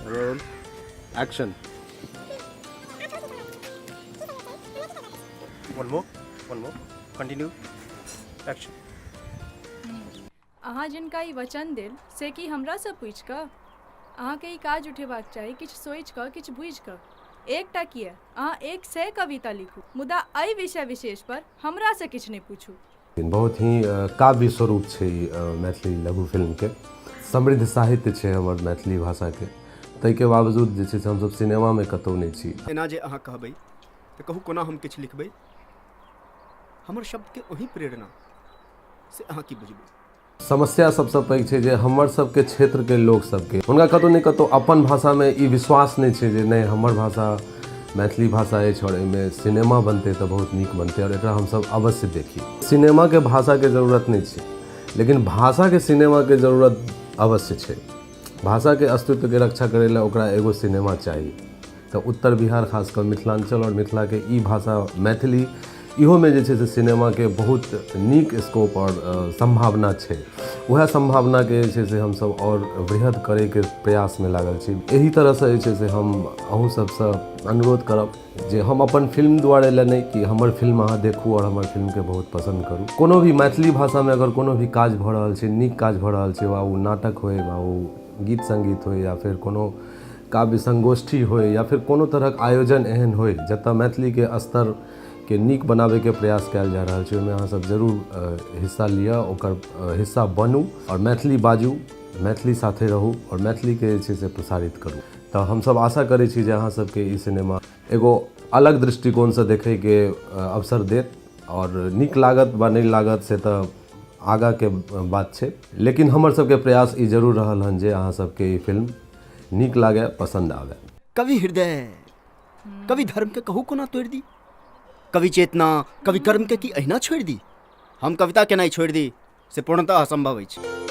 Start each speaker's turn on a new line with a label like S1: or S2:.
S1: Roll action. One more, one more. Continue. Action.
S2: अहाँ जिनका ई वचन देल से की हमरासँ पूछि कऽ? अहाँकेँ ई काज उठेबाक चाही किछु सोचि कऽ, किछु बूझि कऽ। एकटा किएक, अहाँ एक सए कविता लिखू, मुदा एहि विषय विशेष पर हमरासँ किछु नहि पूछू।
S3: बहुत ही काव्य स्वरूप छै ई मैथिली लघु फिल्मके। समृद्ध साहित्य छै हमर मैथिली भाषाके, ताहिके बावजूद जे छै से हमसभ सिनेमामे कतहु नहि छी।
S4: एना जे अहाँ कहबै तऽ कहू कोना हम किछु लिखबै, हमर शब्दके ओही प्रेरणा से अहाँ की बुझबै।
S3: समस्या सबसँ पैघ छै जे हमर सबके क्षेत्रके लोक सबके हुनका कतहु ने कतहु अपन भाषामे ई विश्वास नहि छै जे नहि हमर भाषा मैथिली भाषा अछि आओर एहिमे सिनेमा बनतै तऽ बहुत नीक बनतै आओर एकरा हमसब अवश्य देखी। सिनेमाके भाषाके जरूरत नहि छै, लेकिन भाषाके सिनेमाके जरूरत अवश्य छै। भाषाके अस्तित्वके रक्षा करै लए ओकरा एगो सिनेमा चाही। तऽ उत्तर बिहार खास कऽ मिथिलाञ्चल आओर मिथिलाके ई भाषा मैथिली इहोमे जे छै से सिनेमाके बहुत नीक स्कोप आओर सम्भावना छै। उएह सम्भावनाके जे छै से हमसभ आओर वृहद करैके प्रयासमे लागल छी। एहि तरहसँ जे छै से हम अहूँ सभसँ अनुरोध करब जे हम अपन फिल्म दुआरे लए नहि कि हमर फिल्म अहाँ देखू आओर हमर फिल्मके बहुत पसन्द करू। कोनो भी मैथिली भाषामे अगर कोनो भी काज भऽ रहल छै, नीक काज भऽ रहल छै, वा ओ नाटक होइ वा ओ गीत सङ्गीत होइ या फेर कोनो काव्य संगोष्ठी होइ या फेर कोनो तरहक आयोजन एहन होइ जतऽ मैथिलीके स्तरके नीक बनाबैके प्रयास कयल जा रहल छै, ओहिमे अहाँ सब जरूर हिस्सा लिअ, ओकर हिस्सा बनू आओर मैथिली बाजू, मैथिली साथे रहू आओर मैथिलीके जे छै से प्रसारित करू। तऽ हमसब आशा करै छी जे अहाँ सबके ई सिनेमा एगो अलग दृष्टिकोणसँ देखैके अवसर देत आओर नीक लागत वा नहि लागत से तऽ आगाँके बात छै, लेकिन हमर सबके प्रयास ई जरूर रहल हन जे अहाँ सबके ई फिल्म नीक लागए, पसन्द आबए।
S4: कवि हृदय कवि धर्म के कहू कोना तोड़ि दी, कवि चेतना कवि कर्म के की अहिना छोड़ि दी। हम कविता केनाइ छोड़ि दी से पूर्णतः असंभव अछि।